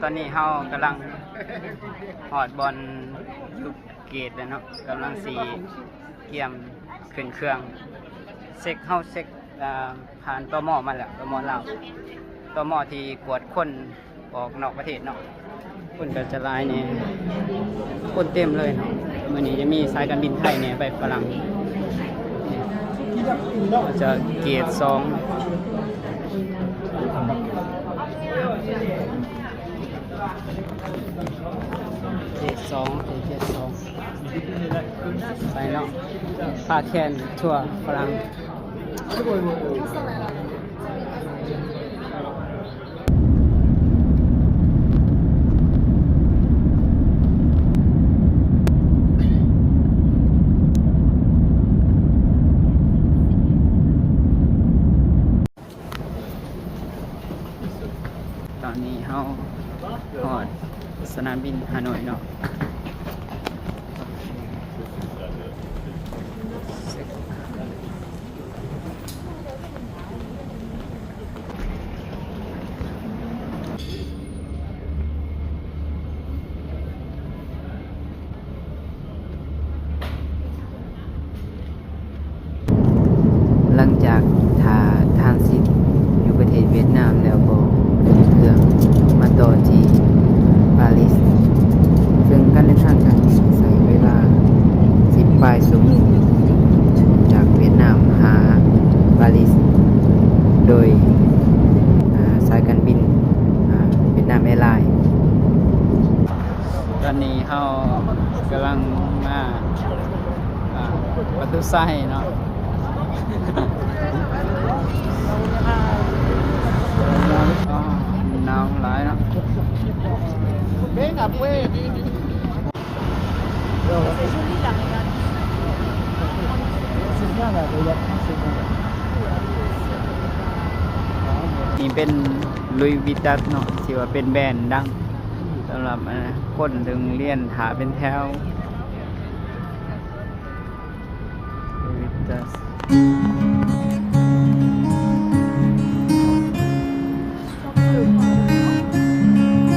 ຕອນນີ້ເຮົາກຳລັງຮອດບ່ອນຢູ່ເກດແລ້ວເນາະ, ກຳລັງຊິກຽມຂຶ້ນເຄື່ອງ. ເຊັກ ເຮົາເຊັກ ເອີ ຜ່ານ ຕມ ມາແລ້ວ, ຕມ ລາວ, ຕມ ທີ່ກວດຄົນອອກນອກປະເທດເນາະ. ຄົນກໍຈະຫຼາຍແດ່, ຄົນເຕັມເລີຍເນາະ. ມື້ນີ້ຈະມີສາຍການບິນໄທແດ່ ໄປຝຣັ່ງ. ຈະເກດສອງ ເກດສອງ ເກດສອງ ໄປເນາະ, ພາແຄນທົວຝຣັ່ງ. ຕອນນີ້ເຮົາຮອດສະໜາມບິນຮ່າໂນ້ຍເນາະ. ຫຼັງຈາກຖ້າທານຊິດຢູ່ປະເທດຫວຽດນາມແລ້ວ ກໍຂຶ້ນເຄື່ອງມາຕໍ່ທີ່ປາຣີສ, ເຊິ່ງການເດີນທາງຄັ້ງນີ້ໃຊ້ເວລາສິບປາຍຊົ່ວໂມງ ຈາກຫວຽດນາມຫາປາຣີສ ໂດຍ ອາ ສາຍການບິນ ອາ ຫວຽດນາມແອລາຍ. ຕອນນີ້ເຮົາກຳລັງມາ ອາ ປະຕູໄຊເນາະ. ອ້າວ ໜາວຫຼາຍເນາະ. ນີ້ເປັນ Louis Vuitton ເນາະ, ທີ່ວ່າເປັນແບຣນດັງສຳລັບ ອາ ຄົນໂຮງຮຽນຖ້າເປັນແຖວ Louis Vuitton.